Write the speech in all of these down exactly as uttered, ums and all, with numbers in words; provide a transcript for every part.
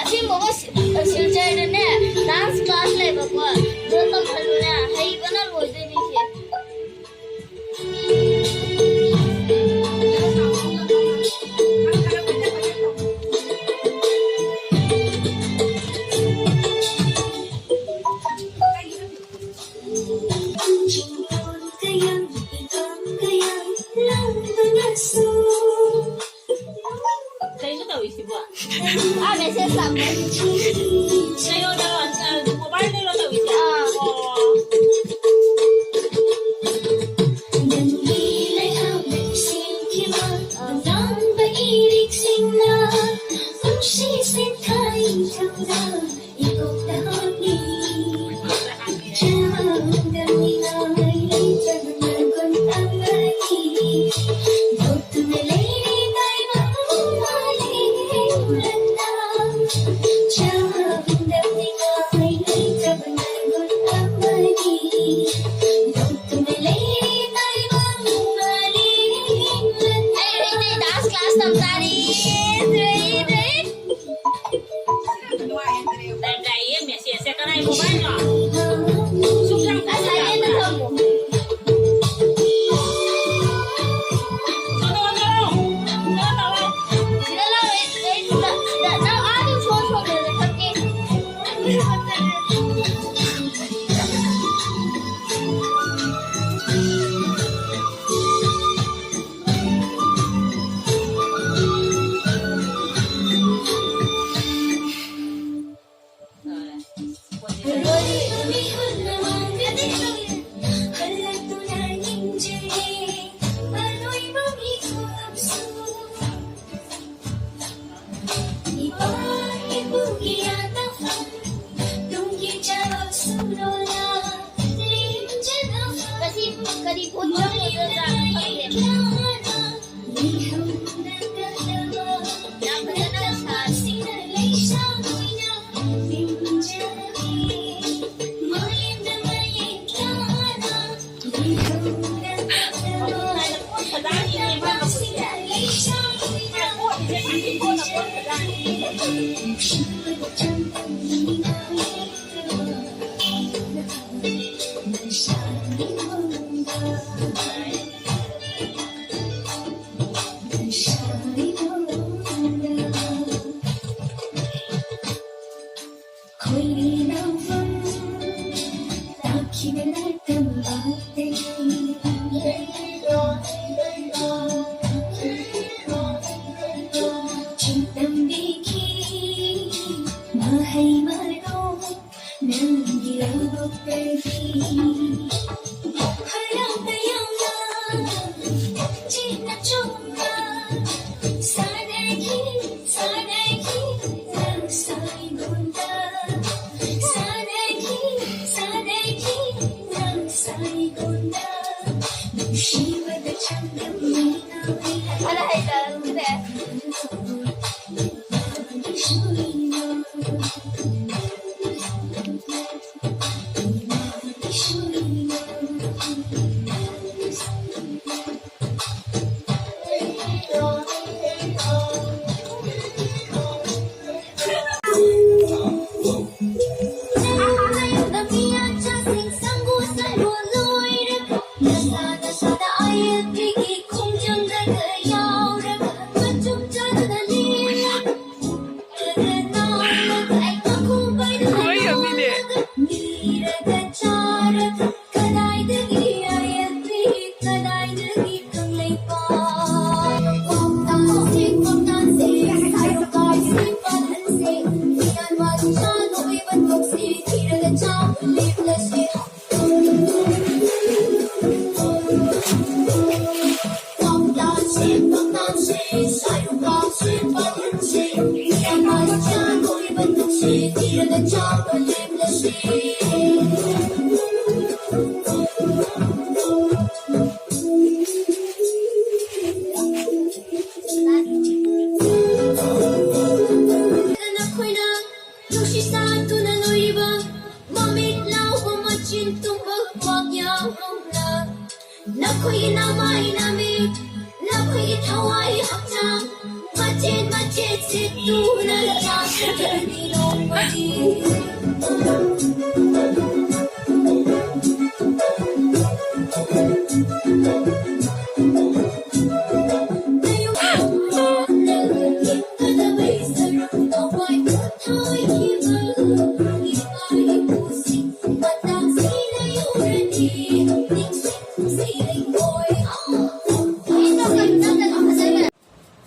ꯑꯁꯦꯡꯕꯀꯣ, ꯁꯤ-, ꯁꯤꯜꯆꯔꯗꯅꯦ dance class ꯂꯩꯕꯀꯣ, ꯑꯗꯣ ꯇꯝꯍꯜꯂꯨꯅꯦ, ꯍꯩꯕꯅ ꯂꯣꯏꯗꯣꯏꯅꯤ ꯁꯤ꯫ ꯀꯩꯅꯣ ꯇꯧꯔꯤꯁꯤꯕꯣ? ꯑꯥ, message ꯂꯥꯛꯄ꯫ ꯀꯩꯅꯣꯗ, ꯑ, mobileꯗꯩꯔꯣ ꯇꯧꯔꯤꯁꯦ? ꯑꯥ꯫ ꯑꯣ꯫ ꯑꯩ ꯃꯩꯇꯩ dance class ꯇꯝꯖꯔꯤ꯫ ꯇꯝꯖꯔꯤꯌꯦ, message ꯁꯦ ꯀꯅꯥꯏ mobileꯅꯣ? ꯁꯨꯝ ꯌꯥꯝ ꯑꯁ, silent ꯇ ꯊꯝꯃꯣ꯫ ꯁꯤꯗ ꯂꯥꯎ, ꯑꯩ, ꯑꯩ ꯁꯤꯗ, ꯁꯤꯗ, ꯅꯪ ꯑꯥ ꯁꯣꯝ ꯁꯣꯝꯗ ꯊꯝꯒꯦ꯫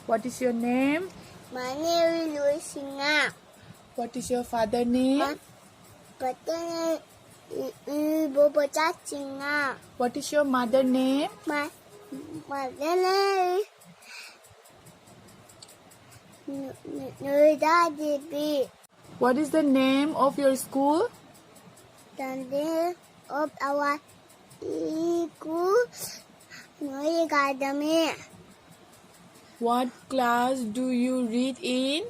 What is your name? My name is Luisina. What is your father name? My father name is Bobocha China. What is your mother name? My mother name is N- N- Norida Devi. What is the name of your school? The name of our school, Noe Academy. What class do you read in?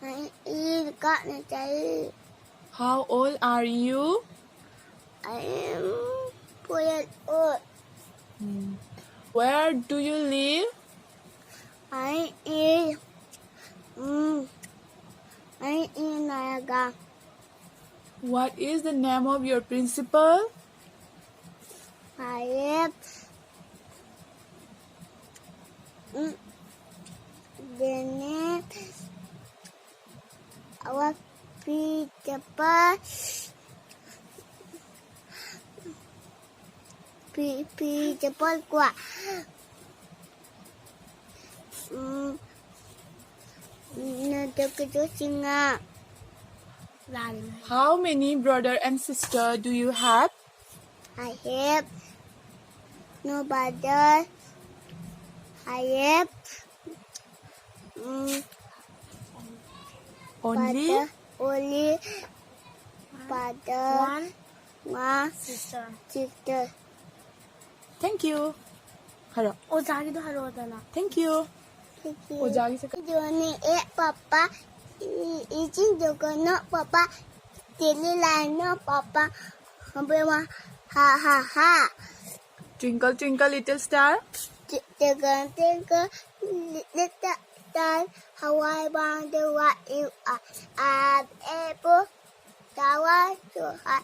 I is got the How old are you? I am four years old. Where do you live? I is mm, I is Nayaga. What is the name of your principal? I have mm, the name our principal P- principal kwa. Mm, Nandakadoshinga. How many brother and sister do you have? I have no brother. I have mm, Only? Father, only father, One one sister. sister. Thank you. ꯍꯥꯏꯔꯣ꯫ ꯑꯣꯖꯥꯒꯤꯗꯣ ꯍꯥꯏꯔꯛꯑꯣꯗꯅ꯫ Thank you. Thank you. ꯑꯣꯖꯥꯒꯤ ꯁꯛ- Johnny, eh, Papa. Eating the no, Papa. Daily line, no, Papa. Hambrema. Ha, ha, ha. Twinkle twinkle little star. Take a, take a, little Then how I wonder what you are. I'm able, the one to hide.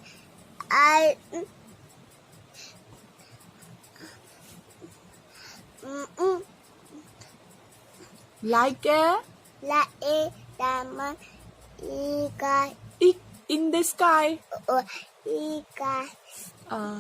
I, mm, mm, mm, Like a like a diamond, you got, i- in the sky. oh, you got. Uh,